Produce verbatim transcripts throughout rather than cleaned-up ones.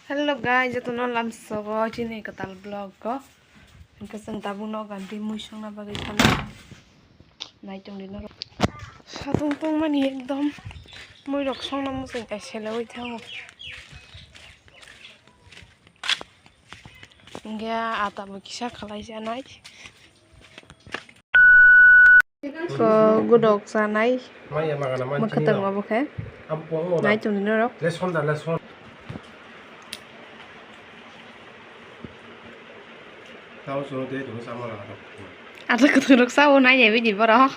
Hello guys, jotono lamsogo chini kwtal vlog o. Hwnkhe chwng tabuk nok gandhi mui songna bagwi thangna. Nai tongdi norok. Satung tongmani ekdom mui rok songna muchung kaisa lewi thango. Hwnkhe ata bo kisa khalai janai. Ko godok sanai. Maya magana man. Mwkhwtwng obo khe. Nai tongdi norok. Lesson da lesson. Tao soro de tong sama la. Ata kwthwng rok sao nai ya bini borok.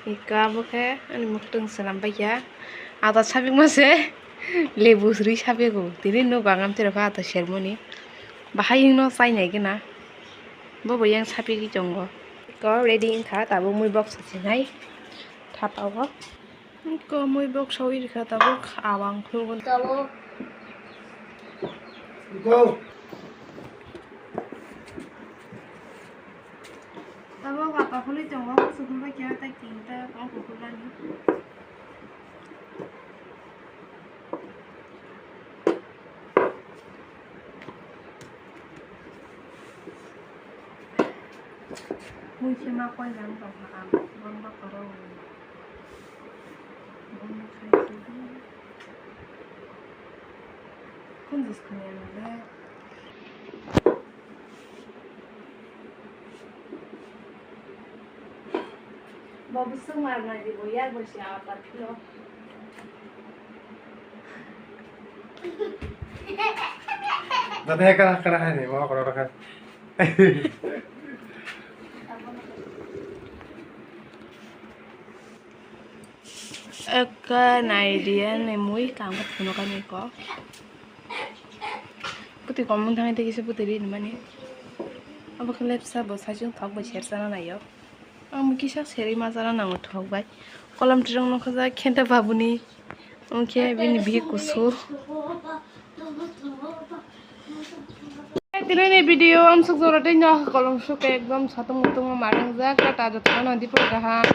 Ika bo khe ani mwkhwtwng swnam bai ya. Ata sabik ma se lebu sri sabik o. Tini nuk ang am tiro kha ata sermoni. Bahai no chai nai gana. Bo bo yang sapigwi tongo. Ko ready wngkha, tabuk mui box sinai thapa o. Ko mui box o irkha, tabuk awang khulukgo. Tabuk. Go. Tabuk apa khulwi tongo, kuchuk khulbai khe tai tinta tong kukulani. Mui se ma koi jang tong kha ang, boni ba kwrwi. Boni khai se di. Khunjus khani ano le. Bo bwswk mar nai di, bo yak bai se apat philo. Dada, kara, kara, hai ni, mo kara, kara. Ekka nai di ani mui tamo phunukani ko. Kwtwi kom wng thangwi tei kisa bwtwi ri mani. Abo khe lepsa bo saichung thok bai sersa na naio. Ang kisa serwi ma chana nango thok bai. Kolom tirong nokha jak khenta babuni. Omo khe bini bihik kusu. Tini ni video amsuk jora tei no kolom suke ekdom satung mutung ma rang jak ta ta jotto no dipor kaham.